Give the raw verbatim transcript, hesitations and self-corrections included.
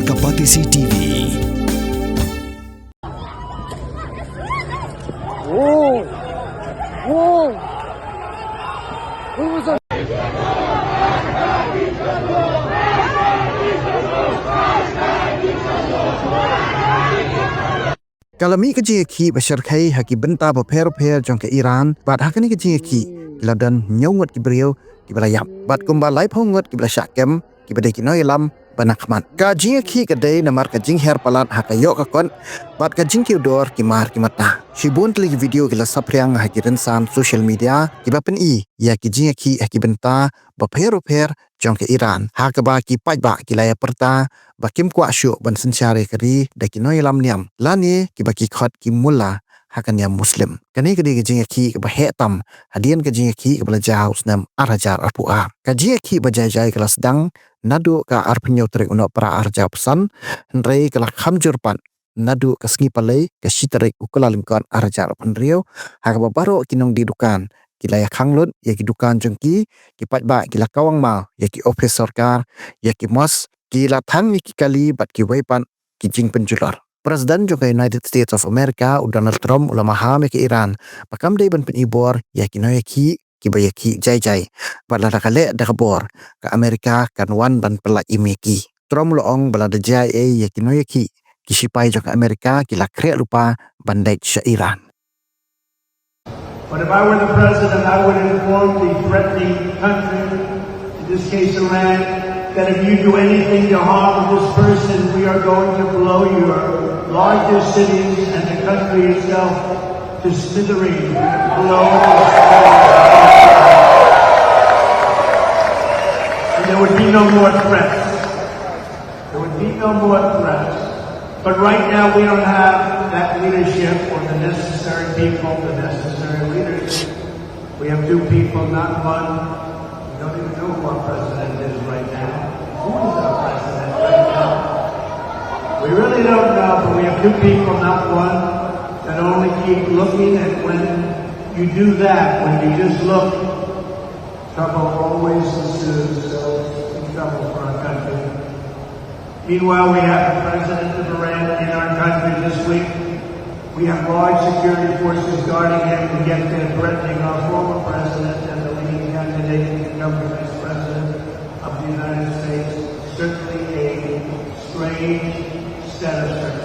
Ka Batesi T V. Ka la mih ka jingïakhih ba shyrkhei ha ki bynta bapher bapher jong ka Iran, bad ha kane ka jingïakhih ki la don hynñiew ngut ki briew kiba la ïap, bad kumba laiphew ngut kiba la shah kem, kiba dei ki nongïalam ba na khmat. Ka jingïakhih ka dei namar ka jingher palat ha ka ïoh ka kot bad ka jingkiew dor ki mar ki mata. Shibun tylli ki video ki la saphriang ha ki rynsan social media kiba pyni ïa ki jingïakhih ha ki bynta bapher bapher jong ka Iran, ha kaba ki paidbah ki la ïa pyrta ba kim kwah shuh ban synshar ïa ka ri da ki nongïalam niam lane kiba ki khot ki mullah ha ka niam Muslim. Kane ka dei ka jingïakhih kaba heh tam hadien ka jingïakhih kaba la jia ha u snem ar hajar arphew ar. Ka jingïakhih ba jai jai ka la sdang naduh ka arphew hynñiew tarik u Nohprah ar hajar arphew san, hynrei ka la kham jur pat naduh ka sngi Palei ka shi tarik u Kyllalyngkot ar hajar arphew hynriew, ha kaba baroh ki nongdie dukan ki la ïa khang lut ïa ki dukan jong ki, ki paidbah ki la kawang maw ïa ki ophis sorkar, ïa ki mosque, ki la thang ïa ki kali bad kiwei pat ki jingpynjulor. President jong ka United States of America u Donald Trump u la maham ïa ka Iran ba kam dei ban pynibor ïa ki nongïakhih kiba ïakhih jai jai, bad lada ka leh da ka bor, ka America kan wan ban pyllait im ïa ki. Trump u la ong ba lada jia ei ei ïa ki nongïakhih, ki shipai jong ka America ki la khreh lypa ban leit sha Iran. But if I were the president, I would inform the threatening country, in this case Iran, that if you do anything to harm this person, we are going to blow your largest cities and the country itself to smithereens. Blow it. And there would be no more threats. There would be no more threats. But right now we don't have that leadership or the necessary people, the necessary leaders. We have two people, not one. We don't even know who our president is right now. Who is our president right now? We really don't know, but we have two people, not one, that only keep looking. And when you do that, when you just look, trouble always ensues. So it's trouble for our country. Meanwhile, we have the president of Iran in our country this week. We have large security forces guarding him, and yet they're threatening our former president and the leading candidate to become the next president of the United States. Certainly a strange set of circumstances.